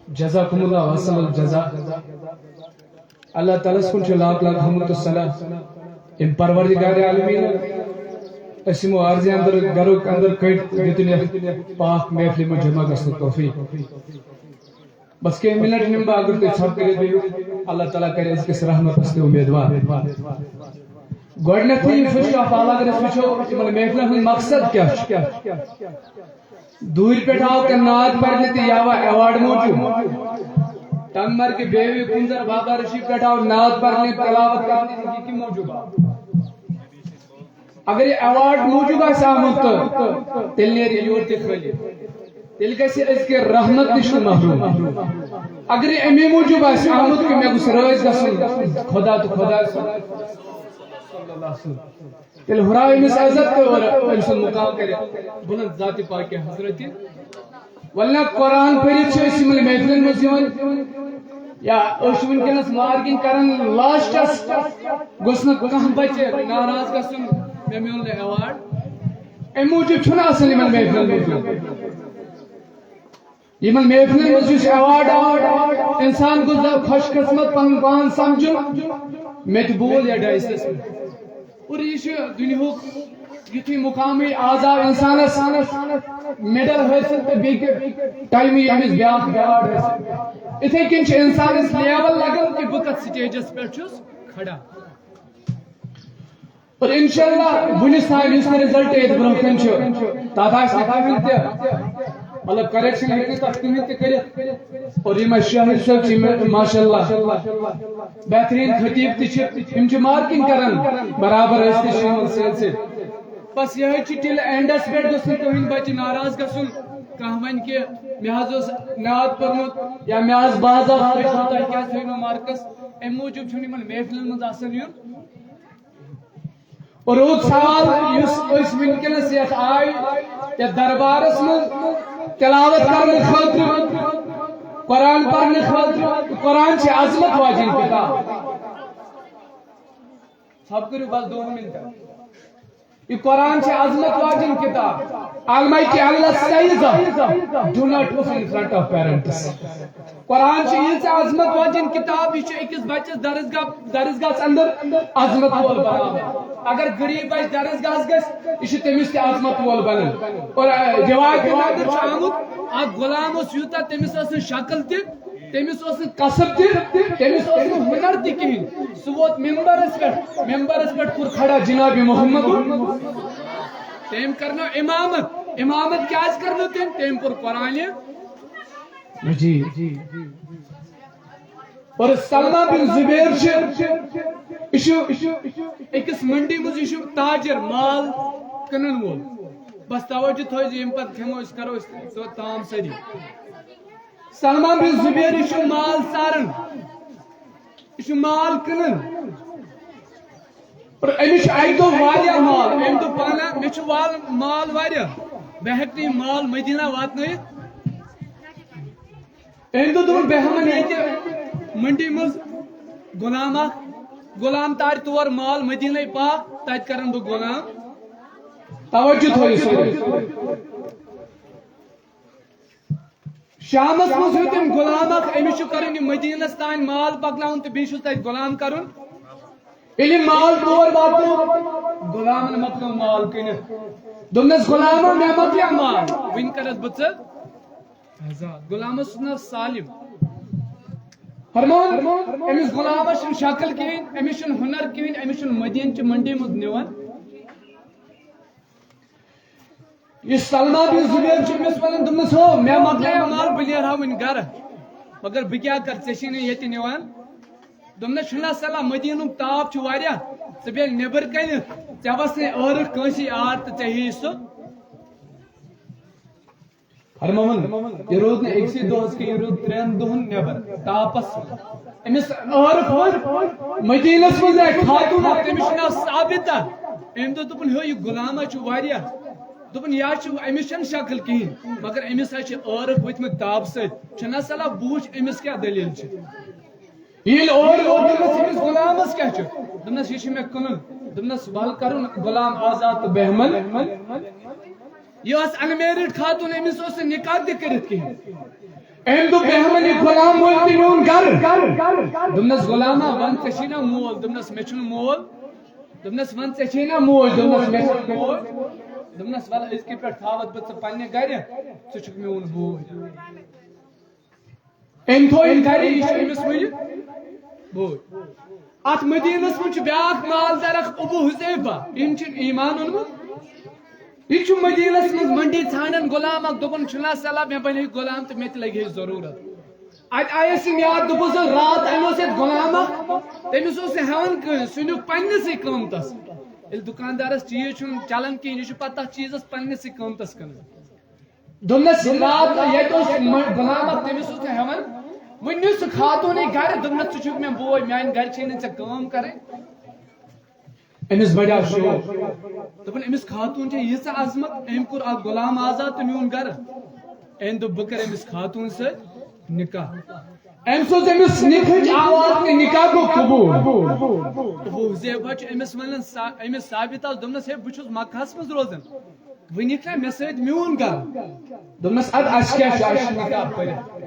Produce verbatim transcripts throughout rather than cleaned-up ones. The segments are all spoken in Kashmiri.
جزاکم اللہ احسن الجزا۔ اللہ تعالیٰ ہس کُن چھُ لاکھ لاکھ حمد تہٕ ثنا۔ أمۍ پروردگار عالمین، أسۍ یِمو عرضہِ اندر گرُک اندر کٔڑۍ، دیُتُن یتھ پاک محفلہِ منٛز جمع گژھنُک توفیق۔ بس کینٛہہ منٹ نِمہٕ بہٕ، اگر تُہۍ ژھۄپہٕ کٔرِتھ بِہِو، اللہ تعالیٰ کرِ أزکِس رحمتس تہِ اُمیدوار۔ گۄڈٕنیتھٕے first of all اگر أسۍ وٕچھو، یِمن محفلن ہُنٛد مقصد کیٛاہ چھُ؟ دوٗرِ پٮ۪ٹھ آو کانٛہہ نعت پرنہِ تہٕ یا وا ایوارڈ موٗجوٗب۔ ٹنگ مرگہِ بیوِ کُنزر بابا رشی پٮ۪ٹھ آو نعت پرنہِ، تلاوت کرنہِ، یہِ کہِ موٗجوٗب آو؟ اگر یہِ ایوارڈ موٗجوٗب آسہِ آمُت، تہٕ تیٚلہِ نیرِ یہِ یور تہِ خٲلی۔ تیٚلہِ گژھِ أزکہِ رحمت نِش تہِ محروٗم۔ اگر یہِ اَمے موٗجوٗب آسہِ آمُت کہِ مےٚ گوٚژھ رٲضۍ گژھُن خۄدا تہٕ خۄدا سُنٛد، صلی اللہ علیہ وسلم، تیٚلہِ ہُراو أمِس عزت تہٕ اور أمۍ سُنٛد مُقام کرِ بُلند ذاتِ پاکہِ حضرتِ۔ ولنہ قرآن پٔرِتھ چھِ أسۍ یِمن محفلن منٛز یِوان، یا أسۍ چھِ وٕنکیٚنس مارکِنگ کران، لاسٹس گوٚژھ نہٕ کانٛہہ بچہِ ناراض گژھُن، مےٚ میوٗل نہٕ ایوارڈ۔ اَمہِ موٗجوٗب چھُنہٕ آسان یِمن محفلن منٛز یُن۔ یِمن محفلن منٛز یُس ایوارڈ آو، انسان گوٚژھ خۄش قسمت پنُن پان سمجھُن، مےٚ تہِ بول یتھ ڈایسس پٮ۪ٹھ۔ اور یہِ چھُ دُنیاہُک یُتھُے مُقامٕے آز آو انسانس میڈل حٲصِل تہٕ بیٚیہِ ٹایمہٕ ییٚمِس بیٛاکھ ایوارڈ حٲصِل۔ اِتھے کٔنۍ چھُ انسانس لیول لگان کہِ بہٕ کتھ سٹیجس پٮ۪ٹھ چھُس کھڑا۔ اور انشاءاللہ وُنِس تام یُس تہِ رِزلٹ ییٚتہِ برونٛہہ کَنہِ چھُ، تَتھ آسہِ نہٕ کٕہٕنۍ تہِ، مطلب، کریکشن ہیٚکہِ نہٕ تَتھ کٕہٕنۍ تہِ کٔرِتھ۔ اور یِم اَسہِ شٲہِد صٲب چھِ، ماشاءاللہ، بہتریٖن خطیٖب تہِ چھِ، یِم چھِ مارکِنگ کران برابر، أسۍ تہِ چھِ یِمن سۭتۍ سۭتۍ۔ بس یِہوٚے چھُ تیٚلہِ اینڈس پٮ۪ٹھ گوٚژھ نہٕ کٕہٕنۍ بچہِ ناراض گژھُن، کانٛہہ وَنہِ کہِ مےٚ حظ اوس نعت پوٚرمُت یا مےٚ حظ بہٕ حظ آس پٔرمُت، تۄہہِ کیٛازِ تھٲیِو نہٕ مارکس؟ اَمہِ موٗجوٗب چھُنہٕ یِمن محفلن منٛز آسان یُن۔ اور رُت سوال یُس أسۍ وٕنکیٚنس یتھ آے، یتھ دربارس منٛز تلاوت کرنہٕ خٲطرٕ، قرآن پرنہٕ خٲطرٕ، قرآن چھِ عظمت واجیٚنۍ کتاب۔ ژھۄپہٕ کٔرِو بس دۄن منٹن۔ یہِ قرآن چھِ عظمت واجیٚنۍ کتاب۔ علماء کہ اللہ size, do not put in front of parents۔ قرآن چھِ ییٖژ عظمت واجیٚنۍ کتاب، یہِ چھُ أکِس بچس درسگاہ، درسگاہس اندر عظمت وول بناوان۔ اگر غریب بچہِ درسگاہس گژھِ، یہِ چھُ تٔمِس تہِ عظمت وول بنان۔ اور، آ، روایتن اندر چھُ آمُت، اکھ غلام اوس یوٗتاہ، تٔمِس ٲس نہٕ شکل تہِ، تٔمِس اوس نہٕ کسب تہِ، تٔمِس اوس نہٕ ہُنر تہِ کِہیٖنۍ۔ سُہ ووت ممبرس پٮ۪ٹھ، ممبرس پٮ۪ٹھ کوٚر کھڑا جناب محمد۔ تٔمۍ کرنٲو امامت۔ امامت کیازِ کرنٲو تٔمۍ؟ تٔمۍ پوٚر قرآنِ مجید۔ اور سلمہ بن زبیر چھِ، یہِ چھُ أکِس منڈی منٛز، یہِ چھُ تاجر، مال کٕنن وول۔ بس توجہ تھٲیِو، ییٚمہِ پتہٕ کھٮ۪مو أسۍ، کرو أسۍ سُہ تام سٲری۔ سلمہ بن زبیر، یہِ چھُ مال ژاران، یہِ چھُ مال کٕنان۔ اور أمِس چھُ اَکہِ دۄہ واریاہ مال۔ أمۍ دوٚپ پانہٕ، مےٚ چھُ وال-، مال واریاہ، بہٕ ہٮ۪کہٕ نہٕ یہِ مال مدینہ واتنٲیِتھ۔ أمۍ دوٚپ، دوٚپُن، بہٕ ہٮ۪من ییٚتہِ منڈی منٛز غلام اکھ، غلام تارِ تور مال مدینہ پاک، تتہِ کرن بہٕ غلام۔ توجہ تھٲیِو سٲری۔ شامس منٛز ہیوٚت أمۍ غلام اکھ، أمِس چھُ کرُن یہِ مدینس تام مال پکناوُن تہٕ بیٚیہِ چھُس تتہِ غلام کرُن۔ ییٚلہِ مال تور واتنوو، غلامن مۄکلیو مال کٕنِتھ۔ دوٚپنس، غلامو، مےٚ مۄکلیو مال، وۄنۍ کرتھ بہٕ ژٕ آزاد۔ غلامس اوس ناو سالم۔ فرمان، أمِس غلامس چھُنہٕ شکل کِہیٖنۍ، أمِس چھُنہٕ ہُنر کِہیٖنۍ، أمِس چھُنہٕ مدینہٕ چہِ منڈی منٛز نِوان۔ یہِ سلمہ بن زبیر چھُ أمِس وَنان، دوٚپنَس، ہو، مےٚ مۄکلیو مال، بہٕ نیرٕ ہا وۄنۍ گرٕ، مگر بہٕ کیٛاہ کَرٕ، ژےٚ چھے نہٕ ییٚتہِ نِوان۔ دوٚپنَس، چھُنہ صلاح، مدیٖنُک تاپھ چھُ واریاہ، ژٕ بیٚہہ نیٚبٕر کَنہِ، ژےٚ وَسنے ٲرٕکھ کٲنٛسی آر تہٕ ژےٚ ہیٚیہِ سُہ۔ فرماوان، یہِ روٗد نہٕ أکسٕے دۄہَس کینٛہہ، یہِ روٗد ترٛٮ۪ن دۄہَن نٮ۪بر، تاپَس منٛز۔ أمِس ٲرٕکھ وٲر مدیٖنَس منٛز آے خاتوٗن اَکھ، تٔمِس چھُ ناو ثابتہ۔ أمۍ دوٚپ، دوٚپُن، ہے، یہِ غلامہ چھُ واریاہ۔ دوٚپُن، یا چھُ، أمِس چھَنہٕ شکل کِہیٖنۍ، مگر أمِس حظ چھِ ٲرٕکھ ؤتھمٕتۍ تاپہٕ سۭتۍ۔ چھُنہ صلاح، بہٕ وٕچھِ أمِس کیٛاہ دٔلیٖل چھِ۔ ییٚلہِ اورٕ ووت، دوٚپمَس، أمِس غلامَس کیٛاہ چھُ؟ دوٚپنَس، یہِ چھُ مےٚ کٕنُن۔ دوٚپنَس، وَل کَرُن غلام آزاد تہٕ بہمن۔ یہِ ٲس unmarried خاتوٗن، أمِس اوس نہٕ نِکاح تہِ کٔرِتھ کِہیٖنۍ۔ أمۍ دوٚپ، "بہٕ ہٮ۪من یہِ غلام مٔلۍ تہٕ میون گرٕ۔" دوٚپنس، "غلامہ، ون، ژےٚ چھُے نا مول؟" دوٚپنس، "مےٚ چھُنہٕ مول۔" دوٚپنس، "ون، ژےٚ چھے نا موج؟" دوٚپنس، "مےٚ چھےٚ موج۔" دوٚپنس، "ولہٕ، أزکہِ پٮ۪ٹھ تھاوتھ بہٕ ژٕ پننہِ گرِ، ژٕ چھُکھ میون بوے۔" أمۍ تھوو یہِ گرِ، یہِ چھُ أمِس وٕنہِ بوے۔ اتھ مدینس منٛز چھُ بیاکھ مالدار اکھ ابو حذیفہ، أمۍ چھُنہٕ ایمان اوٚنمُت۔ یہِ چھُ مدینس منٛز منڈی ژھانڈان غلام اکھ، دپان چھُ، "نہ سا، مےٚ بنہِ ہے غلام تہٕ مےٚ تہِ لگہِ ہے ضروٗرت۔" اتہِ آیس یِم یاد، دوٚپُس، "راتھ انیوس یتھ غلام اکھ، تٔمِس اوس نہٕ ہٮ۪وان کٲنٛسہِ، سُہ نیوٗکھ پننِسٕے قۭمتس۔" ییٚلہِ دُکاندارس چیٖز چھُنہٕ چلان کِہیٖنۍ، یہِ چھُ پتہٕ تتھ چیٖزس پننِسٕے قۭمتس کٕنان۔ دوٚپنس، "یہِ راتھ ییٚتہِ اوس مٔ-، غلام اکھ، تٔمِس اوس نہٕ ہٮ۪وان۔" وۄنۍ نیوٗ سُہ خاتوٗنٕے گرٕ، دوٚپنس، "ژٕ چھُکھ مےٚ بوے، میانہِ گرِ چھے نہٕ ژےٚ کٲم کرٕنۍ۔" أمِس بڑیو شوق۔ دوٚپُن، "أمِس خاتوٗن چھےٚ ییٖژاہ عظمت، أمۍ کوٚر اکھ غلام آزاد تہٕ میون گرٕ۔" أمۍ دوٚپ، "بہٕ کرٕ أمِس خاتوٗن سۭتۍ نکاح۔" أمۍ سوٗز أمِس نکاحٕچ آواز تہٕ نکاح گوٚو قبوٗل۔ ابو حذیفہ چھُ أمِس ونان، سا-، أمِس ثابتس دوٚپنس، "ہے، بہٕ چھُس مکہس منٛز روزان، وۄنۍ یِکھ نا مےٚ سۭتۍ میون گرٕ؟" دوٚپنس، "ادٕ اسہِ کیٛاہ چھُ، اسہِ چھُ نکاح پٔرِتھ۔"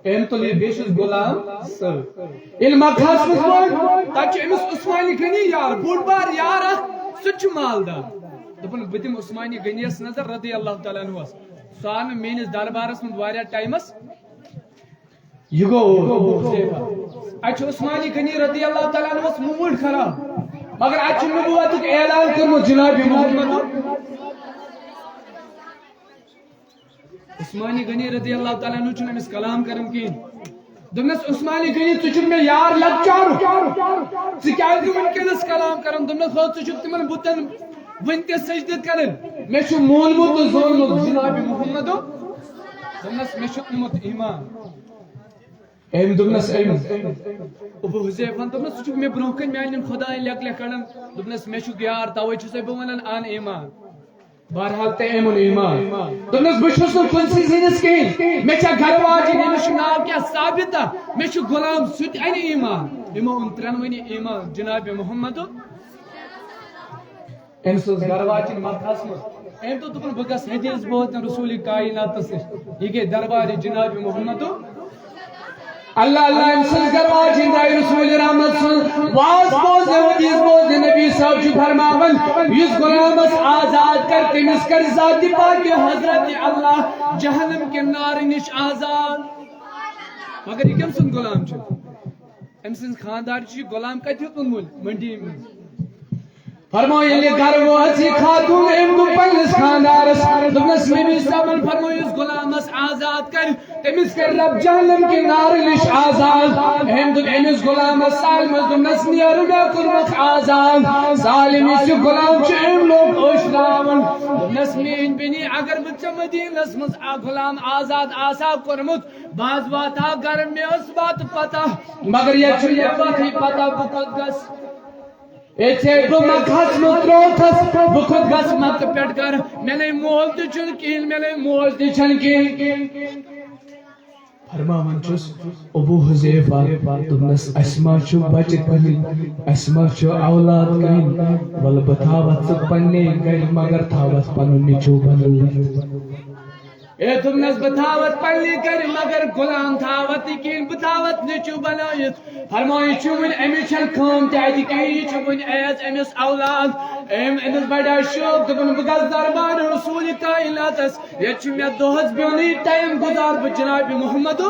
أمۍ تُل یہِ بیٚیہِ چھُس غلام سۭتۍ۔ ییٚلہِ مکہس منٛز وٲتۍ، تتہِ چھُ أمِس عثمانِ غنی یار، بوٚڑ بار یار اکھ، سُہ تہِ چھُ مالدار۔ دوٚپُن، "بہٕ دِمہٕ عثمانِ غنیس نظر رضی اللہ تعالیٰ عنہس۔ سُہ آو نہٕ میٲنِس دربارس منٛز واریاہ ٹایمس۔" یہِ گوٚو ابو حذیفہ۔ اتہِ چھُ عثمانِ غنی رضی اللہ تعالیٰ عنہس موٗڈ خراب، مگر اتہِ چھُ نبوتُک اعلان کوٚرمُت جناب محمد۔ عثمانِ غنی رضی اللہ تعالیٰ عنہ چھُنہٕ أمِس کلام کران کِہیٖنۍ۔ دوٚپنس، "عثمانِ غنی، ژٕ چھُکھ مےٚ یار لۄکچارُک۔ ژٕ کیٛازِ وٕنکیٚنس کلام کران؟" دوٚپنس، "ہو، ژٕ چھُکھ تِمن بُتن وٕنہِ تہِ سجدٕ کران۔ مےٚ چھُ مونمُت تہٕ زونمُت جناب محمدُن۔" دوٚپنس، "مےٚ چھُ اوٚنمُت ایمان۔" أمۍ دوٚپنس، أمۍ۔ ابو حذیفن دوٚپنس، "ژٕ چھُکھ مےٚ برونٛہہ کنہِ میانٮ۪ن خداین لیکھ لیکھ کڑان۔" دوٚپنس، "مےٚ چھُکھ یار، توے چھُسے بہٕ ونان، ان ایمان۔" بہرحال، تٔمۍ اوٚن ایمان۔ دوٚپنس، "بہٕ چھُس نہٕ کُنسٕے زٔنِس کِہیٖنۍ۔ مےٚ چھےٚ گرٕ واجِنۍ، أمِس چھُ ناو کیٛاہ؟ ثابتہ۔ مےٚ چھُ غلام، سُہ تہِ اَنہِ ایمان۔" یِمو اوٚن ترٛٮ۪نوٕنی ایمان جناب محمد۔ أمۍ سٕنٛز گرٕ واجِنۍ مکہس منٛز۔ أمۍ دوٚپ، دوٚپُن، "بہٕ گژھٕ حدیث بوزنہِ رسول کائناتس نِش۔" یہِ گٔے دربارِ جناب محمد۔ اللہ اللہ، أمۍ سٕنٛز گرٕ واجِنۍ درٛاے رسول رحمت سُنٛد واز بوزنہِ، حدیث بوزنہِ۔ نبی صٲب چھُ فرماوان، یُس غلامس آزاد کر، تٔمِس کر ذاتِ پاکِ حضرت اللہ جہنم کہِ نارٕ نِش آزاد۔ مگر یہِ کٔمۍ سُنٛد غلام چھُ؟ أمۍ سٕنٛز خانٛدارِ چھُ یہِ غلام کتہِ ہیوٚتمُت مٔلۍ؟ منڈی منٛز۔ فرموو، ییٚلہِ گرٕ وٲژ یہِ خاتوٗن، أمۍ دوٚپ پننِس خانٛدارس، دوٚپنس، "نبی صٲبن فرموو، یُس غلامس آزاد کرِ، تٔمِس کرِ رب جہنم کہِ نارٕ نِش آزاد۔" أمۍ دوٚپ أمِس غلامس سالمس، دوٚپنس، "نیر، مےٚ کوٚرمکھ آزاد۔" سالم، یُس یہِ غلام چھُ، أمۍ لوگ أچھراوُن۔ دوٚپنس، "میٲنۍ بیٚنہِ، اگر بہٕ ژےٚ مدینس منٛز اکھ غلام آزاد آسہٕ ہا کوٚرمُت، بہٕ حظ واتہٕ ہا گرٕ، مےٚ ٲس وتھ پتہ، مگر یتھ چھُنہٕ مےٚ وتھٕے پتہ، بہٕ کوٚت گژھٕ۔" ییٚتہِ بہٕ مکہس منٛز ترٛووتھس، بہٕ کوٚت گژھٕ مکہٕ پٮ۪ٹھ گرٕ؟ مےٚ نے مول تہِ چھُنہٕ کِہیٖنۍ، مےٚ نے موج تہِ چھَنہٕ کِہیٖنۍ۔ فرماوان چھُس، ابو حذیفہ، دوٚپنس، "اسہِ ما چھُ بچہِ کٕہٕنۍ، اسہِ ما چھُ اولاد کٕہٕنۍ، ولہٕ بہٕ تھاوتھ ژٕ پننے گرِ، مگر تھاوتھ پنُن نیٚچو بنٲوِتھ۔" اے دوٚپنس، "بہٕ تھاوتھ پننہِ گرِ، مگر غلام تھاوتھ نہٕ کِہیٖنۍ، بہٕ تھاوتھ نیٚچو بنٲوِتھ۔" فرمٲیِتھ چھُ وۄنۍ أمِس چھَنہٕ کٲم تہِ اَتہِ کِہیٖنۍ، یہِ چھُ وۄنۍ ایز أمِس اولاد۔ أمۍ أمِس بڑیو شوق، دوٚپُن، "بہٕ گژھٕ دربار رسول کائناتس، ییٚتہِ چھُ مےٚ دۄہس بیوٚنٕے ٹایم گُزار بہٕ جناب محمد۔"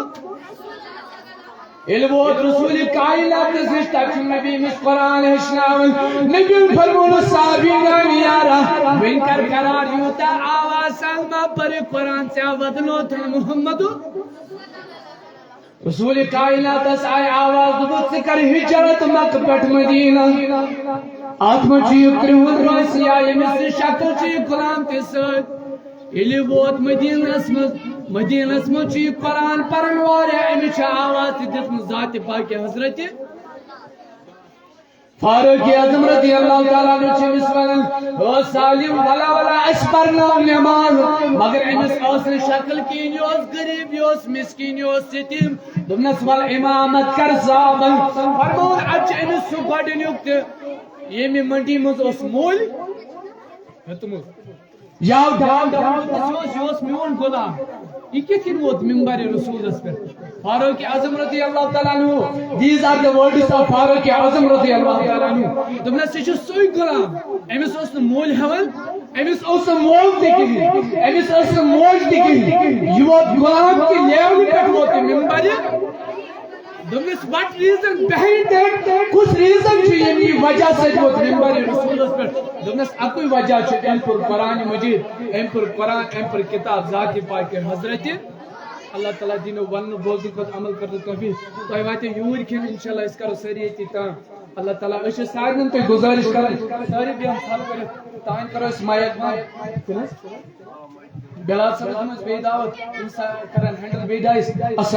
ییٚلہِ ووت رسول کائناتس نِش، تَتہِ چھُ نبی أمِس قرآن ہیٚچھناوان۔ نبی فرموونس، "صحابی میانہِ یارا، وۄنۍ کر قرار، یوٗتاہ آواز سان ما پرِ قرآن، ژےٚ ودنوتھن محمد۔" رسول کائناتس آیہِ آواز، دوٚپُکھ، "ژٕ کر ہجرت مکہ پٮ۪ٹھ مدینہ۔" اتھ منٛز چھُ یہِ کرٛہُن روسیا، ییٚمِس نہٕ شکل چھِ، یہِ غلام تہِ سۭتۍ۔ ییٚلہِ ووت مدینس منٛز، مدینس منٛز چھُ یہِ قرآن پران واریاہ، أمِس چھِ آواز تہِ دِژمٕژ ذاتِ پاکِ حضرتِ فاروق اعظم رضی اللہ تعالیٰ عنہ چھِ أمِس ونان، "او سالم، ولا ولا، اَسہِ پرناو نٮ۪ماز۔" مگر أمِس ٲس نہٕ شکل کِہیٖنۍ، یہِ اوس غریٖب، یہِ اوس مسکیٖن، یہِ اوس یتیٖم۔ دوٚپنس، "ول امامت کر صاحبن۔" فرمووُن، اتہِ چھُ أمِس سُہ گۄڈٕنیُک تہِ، ییٚمہِ منڈی منٛز اوس مٔلۍ ہیوٚتمُت۔ یہِ آو ڈاو ڈاو، یہِ اوس، یہِ اوس میون غلام۔ یہ کتھ کٔنۍ ووت ممبر رسولس پٮ۪ٹھ؟ فاروق اعظم رضی اللہ تعالیٰ عنہ، these are the words of Farooq اعظم رضی اللہ تعالیٰ عنہ۔ دوٚپنس، یہِ چھُ سُے غلام، أمِس اوس نہٕ مول ہٮ۪وان، أمِس اوس نہٕ مول تہِ کِہیٖنۍ، أمِس ٲس نہٕ موج تہِ کِہیٖنۍ۔ یہِ ووت غلام کہِ لیولہِ پٮ۪ٹھ ووت یہِ member. دوٚپنس، what reason behind that؟ کُس reason چھُ ییٚمہِ وجہ سۭتۍ ووت ممبر رسولس پٮ۪ٹھ؟ دوٚپنس، اَکُے وجہ چھُ، أمۍ پوٚر قرآن مجید، أمۍ پوٚر قرآن، أمۍ پٔر کتاب ذات پاک حضرت۔ اللہ تعالیٰ دِنو وننہٕ بوزنہٕ کھۄتہٕ عمل کرنہٕ توفیق۔ تۄہہِ واتیو یوٗرۍ کھٮ۪ن، انشاءاللہ أسۍ کرو سٲری ییٚتی تام۔ اللہ تعالیٰ، أسۍ چھِ سارنٕے تۄہہِ گُزٲرِش کران، سٲری بیٚہن ژھۄپہٕ کٔرِتھ۔ تام کرو أسۍ مایک بند۔ بلال صٲبس دِمو أسۍ بیٚیہِ دعوت، تِم سا-، کرن ہینڈل بیٚیہِ دعوت۔